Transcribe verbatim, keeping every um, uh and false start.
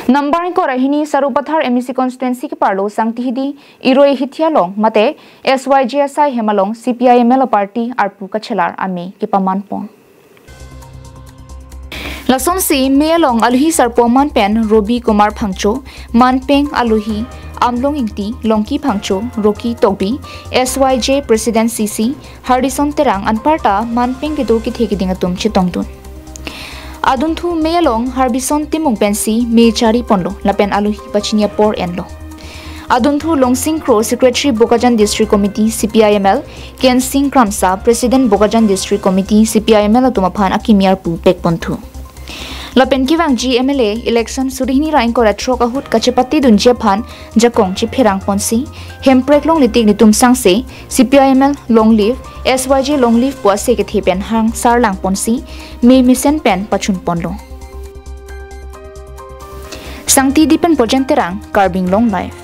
Number ingkoi ra hini Sarupathar M A C constituency keparlo Sangti Hidi Iroi Hithi along mate S Y J S I hem along C P I M L party arpu kachelar ame kepaman pon. Lasonsi mei along aluhi sarpo aman pen Robi Kumar Phangcho, manpeng aluhi Amlong Ingti, Longki Phangcho, Roki Tokbi, S Y J President C C, Hardison Terang anparta manpeng kedo kethe keding atum chetongdun. Adunthu mei along Harbison Timung pensi mei chari ponlo lapen aluhi pachini apor enlo. Adunthu Longsing Kro, Secretary Bokajan District Committee C P I M L, Kensing Kramsa, President Bokajan District Committee C P I M L atum aphan akimi arpu pek ponthu. Lapen kevangji M L A election suri hini ra ingkoi ra throk ahut kachepatedunji aphan jakong chepherang ponsi, Hemprek longle tik netum sangse C P I M L long live, S Y J long live pu ase kethe pen hang sarlang ponsi, mei mesen pen pachun ponlo. Sangti Hidi pen Pojen Terang, Karbi Anglong Live.